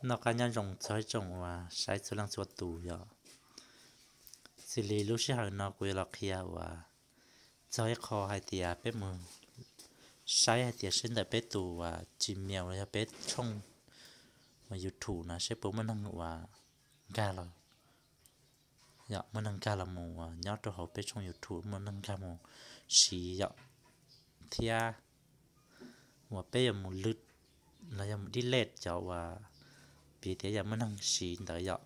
Noj qab nyob zoo txog ib tsoom uas saib txhua leej txhua tus yom. Xws li lub sij hawm no kuv yuav los qhia uas txog ib qho hais tias peb mus saib hais tias seb ntawm peb tus uas Gmail los yog peb tshooj uas YouTube no seb puas muaj neeg uas nkag los, yom, muaj neeg nkag los mus uas nyob rau hauv peb tshooj YouTube muaj neeg nkag mus siv yom, thiab uas peb yuav mus lwm los yog mus delete cov uas piv tias yam muaj neeg siv ntawd yom.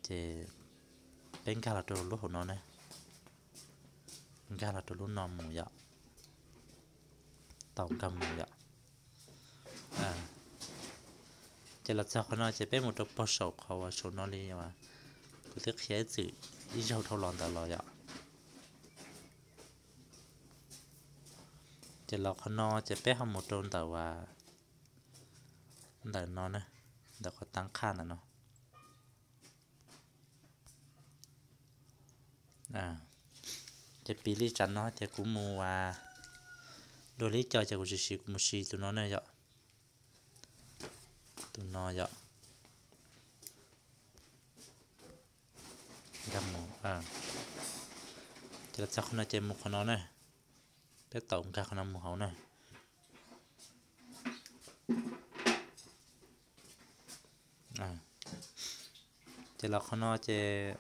Ces peb nkag los rau lub hauv no ne, nkag los rau lub no mus yom, tau nkag mus yom. Ces los txog qhov no ces peb mus rau pog saum qhov uas saum no li uas kuv twb qhia ib txwm ib zaug dhau los ntawd los yom. Ces los qhov no ces peb ho mus rau ntawm uas ntawm no ne, ntawm qhov tab qhaj ntawm no. Ces piv li tsam no tias kuv mus uas dua li co ces kuv tsis siv, kuv mus siv tus no ne yom. Tus no yom. Nkag mus, ces los txog qhov no ces mus qhov no ne, peb tau nkag qhov no mus hauv na. Ces los qhov no ces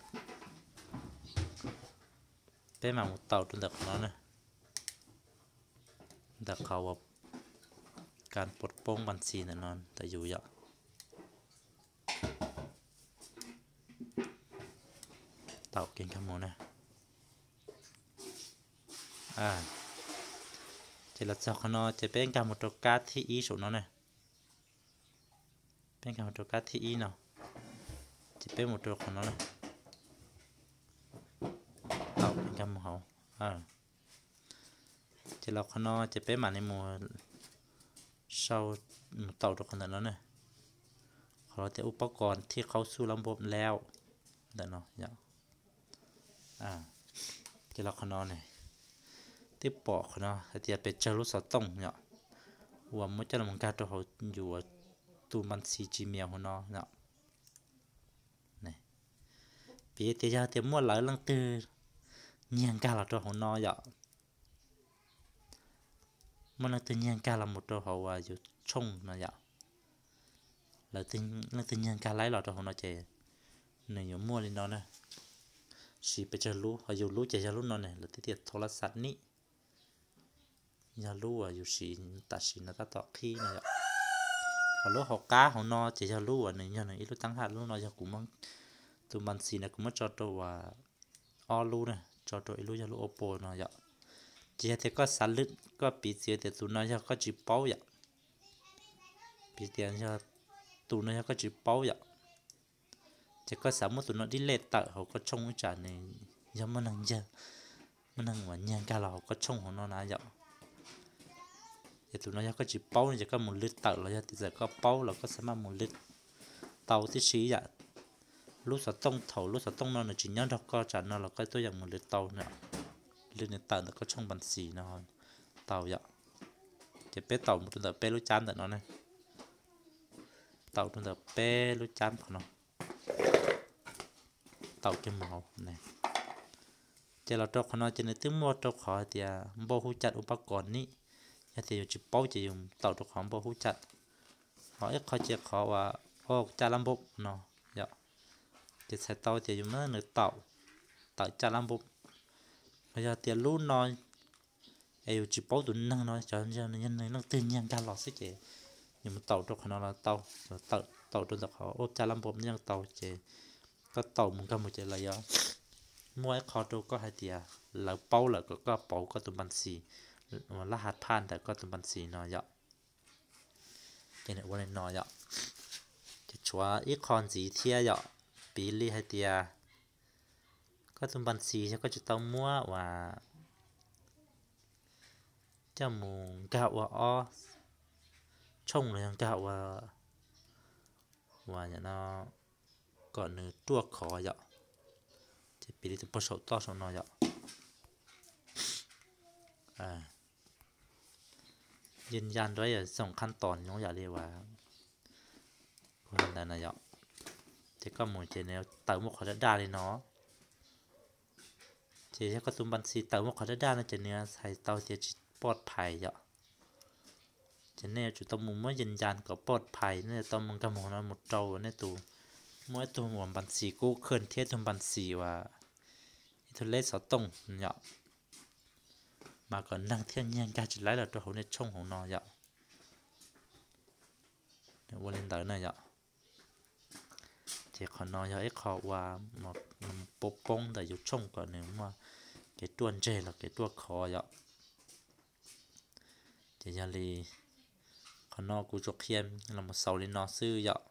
peb mam mus tau rau ntawm qhov no na, ntawm qhov uas kas pov poob npas ntxis ntawm no ntawm yus yom. Tau kev nkag mus na. Ces los txog qhov no ces peb nkag mus rau kab thib ib saum no ne. Peb nkag mus rau kab thib ib no, ces peb mus rau qhov no na. Tau kev nkag mus hauv. Ces los qhov no ces peb mam li mus sau, mus tau rau qhov ntawm no ne. Qhov tias ub pob kos thib qaub xuj lab npom lab ntawm no yom. Ces los qhov no ne, twb pom qhov no hais tias pes tsawg lub xov tooj yom, uas muab coj los nkag rau hauv yus tus npas ntxis Gmail hauv no yom. Piv tias yog tias muaj lawv leej twg nyiag nkag los rau hauv no yom, muaj leej twg nyiag nkag los mus rau hauv uas yus tshooj no yom, lawv leej twg nyiag nkag laib los rau hauv no ces nws yuav muaj li no na. Siv pes tsawg lub, ho yus lub ces yog lub no ne, lawv twb tias thau lab xav nim, yog lub uas yus siv tam sim no tab tom qhib no yom. Ho lub hauv qab hauv no ces yog lub uas nws yog nws ib lub tab haj, lub no yog kuv muab, tus npas ntxis no kuv muab tso rau uas ob lub na, tso rau ib lub yog lub Oppo no yom. Ces yog tias koj xav lwm, koj piv txwv tias tus no yog koj tsis paub yom, piv tias yog tus no yog koj tsis paub yom, ces koj xav muab tus no delete tawm hauv koj tshooj ib tsam nws yog muaj neeg, muaj neeg uas nyiag nkag los hauv koj tshooj hauv no na yom. Ces tus no yog koj tsis paub no ces koj mus lwm tawm, los yog tias txawm koj paub los koj xav maj mus lwm tau tib si yom. Lub xov tooj, thaum lub xov tooj no nws tsis nyob nrog koj tsam no los koj tuaj yeem mus lwm tau na, lwm nws tawm ntawm koj tshooj npas ntxis no tau yom. Ces peb tau mus rau ntawm peb lub cab ntawm no ne, tau rau ntawm peb lub cab qhov no, tau kiag mus hauv ne. Ces los rau qhov no ces nws twb muaj rau qhov hais tias npauj hub caj ub pab kos nim, yog tias yus tsis paub ces yus tau rau qhov npauj hub caj. Ho ib qho ces qhov uas caj lab npom no yom, ces txhais tau tias yus muab nws tau tawm caj lab npom. Ho yog tias lub no es yus tsis paub tus neeg no, cov yog nws leej twg nyiag nkag los xwb ces yus mus tau rau qhov no los tau, tawm tau rau ntawm qhov ua caj lab npom yeej tau. Ces koj tau mus nkag mus ces lawv yuav muaj ib qho rau koj hais tias lawv paub lawm kom koj pauv koj tus npas ntxis, lab has phaj ntawm koj tus npas ntxis no yom. Ces nws ua li no yom. Ces tshuav ib qho ntxiv thiab yom, piv li hais tias koj tus npas ntxis yog koj tsis tau muab uas coj mus nkag ua ob tshooj los yog nkag ua, ua no kom nws ruaj khov yom. Ces piv li tus pog saum toj saum no yom. Yws yaj nrov yam xoom qhab tos nyob yam li uas Ntawd no yom. Ces koj mus ces nws tawm muaj qhov daj daj li no. Ces yog koj tus npas xis tawm muaj qhov daj daj no ces nws hais tau tias tsis pov phais yom. Ces nej yuav tsum tau mus muab yas yas kom pov phais, nej yuav tau mus nkag mus no mus rau nej tus, muaj ib tug uas npas xis kub khwj thiab ib tug npas xis uas ib tug leb xov tooj yom, mas kom neeg thiaj nyiag nkag tsis laib los rau hauv nej tshooj hauv no yom. Ua li ntawd na yom. Ces qhov no yog ib qho uas poob poob ntawm yus tshooj kom nws muaj kev ruaj ntseg los kev ruaj khov yom. Ces yog li qhov no kuv tsuas qhia los mus xaus li no xwb yom.